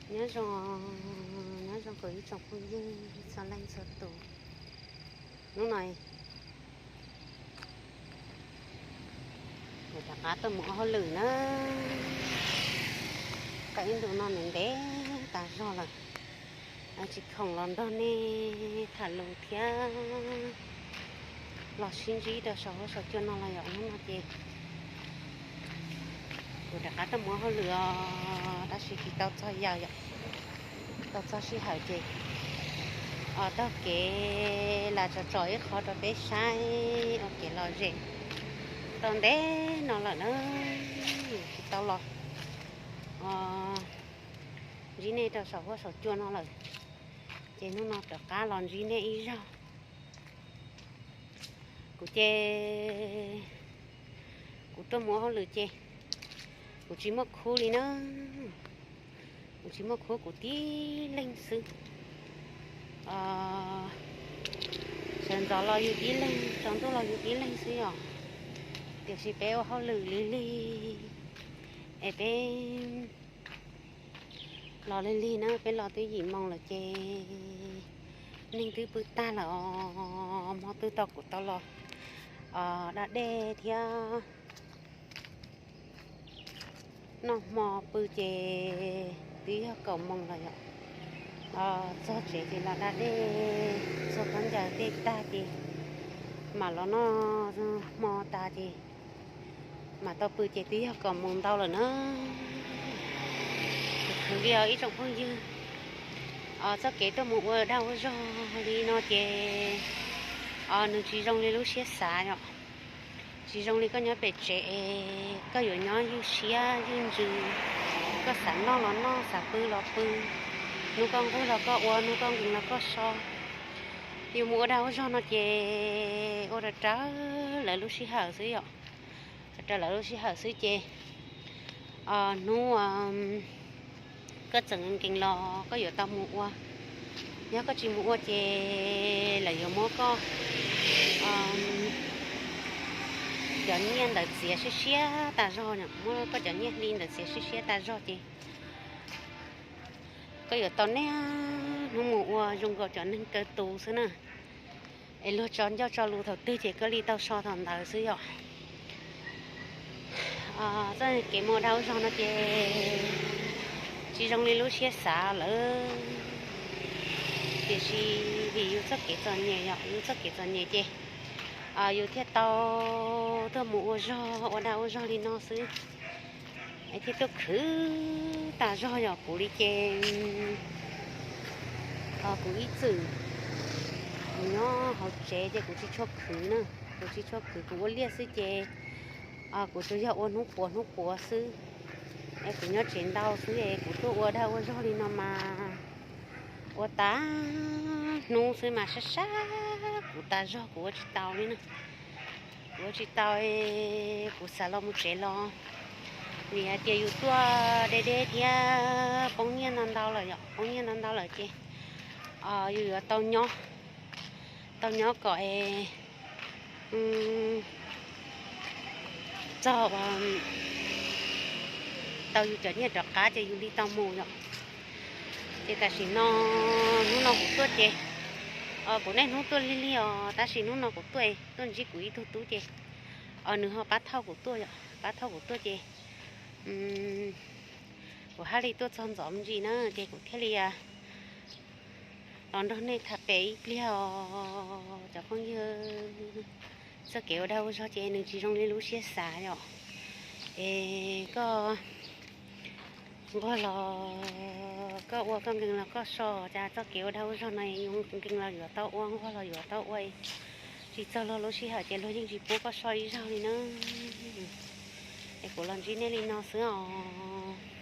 Nyob zoo, nyob zoo kuv ib tsoom phooj ywg txhua leej txhua tus. Hnub no kuv rov qab tuaj mus ua hauj lwm na. Tau ib ntus no ntev ntev tas zog lawm, tsis khoom los nrog nej tham lus thiab los sib ntsib rau saum huab saum cua no los yom. Hnub no ces kuv rov qab tuaj mus ua hauj lwm os, tab sis tsis tau txog yaws yom, tau txog sij hawm ces taug kev lam tsom tsom ib qho rau peb saib ua kev lom zem tau ntev no lawm na, tsis tau los ntsib nej rau saum huab saum cua no lawm, ces hnub no rov qab los ntsib nej ib zaug. Kuv ces kuv tuaj mus ua hauj lwm ces kuv tsis muaj khub li na, kuv tsis muaj khub, kuv tib leeg xwb. Sawv ntxov los yus tib leeg, tsaus ntuj los yus tib leeg xwb yom. Tiam sis peb ua hauj lwm lig lig es peb los lig lig na, peb los twb yim moo lawm ces neeg twb pw tag lawm os. Hmo twg tau kuv tau los da dej thiab noj hmo pw ces twb yog kaum moos lawm yom. Txog tsev ces los da dej, txog khaub ncaws tej tag ces mam los noj hmo tas ces mam tau pw ces twb yog kaum moos ntau lawm na. Khwv li os ib tsoom phooj ywg, txoj kev tuaj mus ua dag ua zog li no ces nws tsis zoo li lub siab xav yom. Tsis zoo li koj nyob pem tsev es koj yuav nyob ywj siab ywj ntsws, koj xav noj los noj, xav pw los pw, hnub koj nquag los koj ua, hnub koj nkees los koj so. Yus mus ua dag ua zog no ces ua raws raws lawv lub sij hawm xwb yom, raws lawv lub sij hawm xwb ces hnub koj txawm nkees los koj yuav tau mus ua. Yog koj tsis mus ua ces lawv yuav muab koj cov nyiaj ntawd txiav siab siab tas zog, muab koj cov nyiaj hli ntawd txiav siab siab tas zog ces koj yuav tau niaj hnub mus ua zoo nkaus cov neeg kaw tus xwb na. Es luag tso ncauj tso lus thaum twg ces koj li tau so thaum ntawd xwb yom. Txoj kev mus ua dag ua zog no ces tsis zoo li lub siab xav lawm, tiam sis vim yus txoj kev txom nyem yom, yus txoj kev txom nyem ces yus thiaj tau tuaj mus ua zog ua dag ua zog li no xwb, es thiaj tuaj khwv tas zog yom. Kuv li ces kuv ib txwm kuv nyob hauv tsev ces kuv tsis tshua khwv na, kuv tsis tshua khwv, kuv ua liaj xwb ces kuv tsuas yog ua hnub puav hnub puav xwb, es kuv nyob tsev ntau xwb es kuv tuaj ua dag ua zog li no mas ua tas hnub xwb mas sab sab kuv tas zog, kuv ua tsis tau li na. Kuv ua tsis tau, kuv xav los mus tsev los, vim hais tias yus tuaj deb deb thiab poob nyiaj ntau ntau lawm yom, poob nyiaj ntau ntau lawm ces yus yuav tau nyob, tau nyob kom es txog tau yus cov nyiaj rov qab ces yus li tau mus yom. Ces tam sim no, hnub no kuv tuaj ces kuv niaj hnub tuaj lig lig os, tab sis hnub no kuv tuaj, tuaj ntsib kuv ib tug tub ces nws ho pab thauj kuv tuaj yom, pab thauj kuv tuaj ces kuv haj li tuaj txog ntxov me ntsis na ces kuv thiaj li los nrog nej tham pem ib pliag os cov phooj ywg. Txoj kev ua dag ua zog ces nws tsis zoo li lub siab xav yom. Es koj nquag los koj ua, koj nkees los koj so, cas txoj kev ua dag ua zog no nkees los yuav tau ua, nquag los yuav tau ua, tsis txog luag lub sij hawm ces luag yeej tsis pub koj so ib zaug li na. Es kuv los ntsib nej li no xwb os.